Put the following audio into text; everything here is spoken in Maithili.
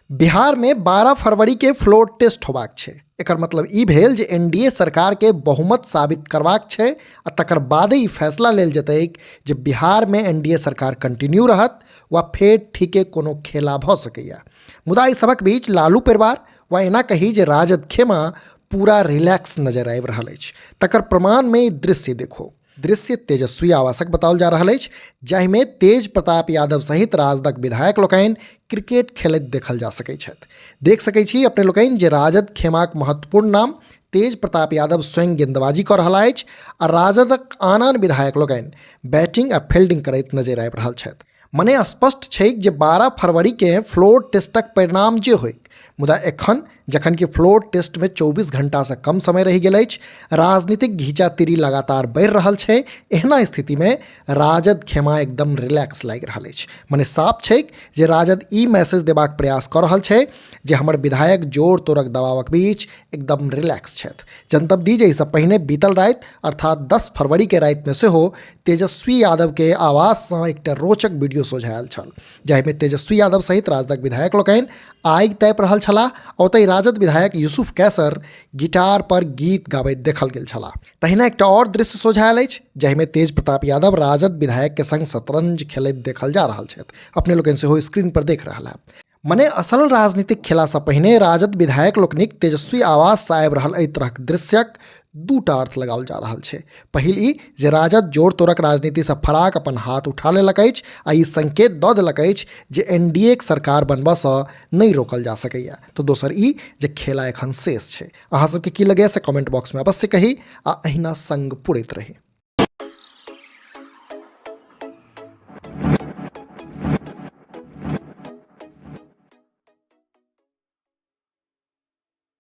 बिहारमे 12 फरवरीके फ्लोर टेस्ट होबाक छै। एकर मतलब ई भेल जे एनडीए सरकारके बहुमत साबित करबाक छै आ तकर बादे ई फैसला लेल जेतैक जे बिहारमे एनडीए सरकार कंटिन्यू रहत वा फेर ठीके कोनो खेला भऽ सकैए। मुदा एहि सभक बीच लालू परिवार वा एना कही जे राजद खेमा पूरा रिलैक्स नजर आबि रहल अछि। तकर प्रमाणमे ई दृश्य देखो। दृश्य तेजस्वी आवासक बताओल जा रहल अछि, जाहिमे तेज प्रताप यादव सहित राजदक विधायक लोकनि क्रिकेट खेलैत देखल जा सकैत छथि। देख सकैत छी अपने लोकनि जे राजद खेमाक महत्वपूर्ण नाम तेज प्रताप यादव स्वयं गेंदबाजी कऽ रहल अछि आ राजदक आन आन विधायक लोकनि बैटिंग आ फील्डिंग करैत नजरि आबि रहल छथि। मने स्पष्ट छैक जे 12 फरवरीकेँ फ्लोर टेस्टक परिणाम जे होइक, मुदा एखन जखन कि फ्लोर टेस्टमे 24 घंटासँ कम समय रहि गेल अछि, राजनीतिक घीचातीरी लगातार बढ़ि रहल छै, एहना स्थितिमे राजद खेमा एकदम रिलैक्स लागि रहल अछि। मने साफ छैक जे राजद ई मैसेज देबाक प्रयास कऽ रहल छै जे हमर विधायक जोर तोरक दबावक बीच एकदम रिलैक्स छथि। जनतब दी जे एहिसँ पहिने बीतल राति अर्थात 10 फरवरीके रातिमे सेहो तेजस्वी यादवके आवाससँ एकटा रोचक वीडियो सोझा आयल छल, जाहिमे तेजस्वी यादव सहित राजदक विधायक लोकनि आगि तापि रहल छलाह। ओतहि राजद विधायक यूसुफ कैसर गिटार पर गीत गाबैत देखल गेल छलाह। तहिना एकटा आओर दृश्य सोझा आयल अछि, जाहिमे तेज प्रताप यादव राजद विधायक के संग शतरंज खेलैत देखल जा रहल छथि। अपने लोकनि सेहो स्क्रीन पर देख रहल हैब। मने असल राजनीतिक खेलासँ पहिने राजद विधायक लोकनिक तेजस्वी आवाससँ आबि रहल एहि तरहक दृश्यक दूटा अर्थ लगाओल जा रहल छै। पहिल ई जे राजद जोड़ तोड़क राजनीतिसँ फराक अपन हाथ उठा लेलक अछि आ ई संकेत दऽ देलक अछि जे एनडीए के सरकार बनबऽसँ नहि रोकल जा सकैए, तऽ दोसर ई जे खेला एखन शेष छै। अहाँ सबके की लगैए से कमेंट बॉक्समे अवश्य कही आ अहिना संग पुरैत रही।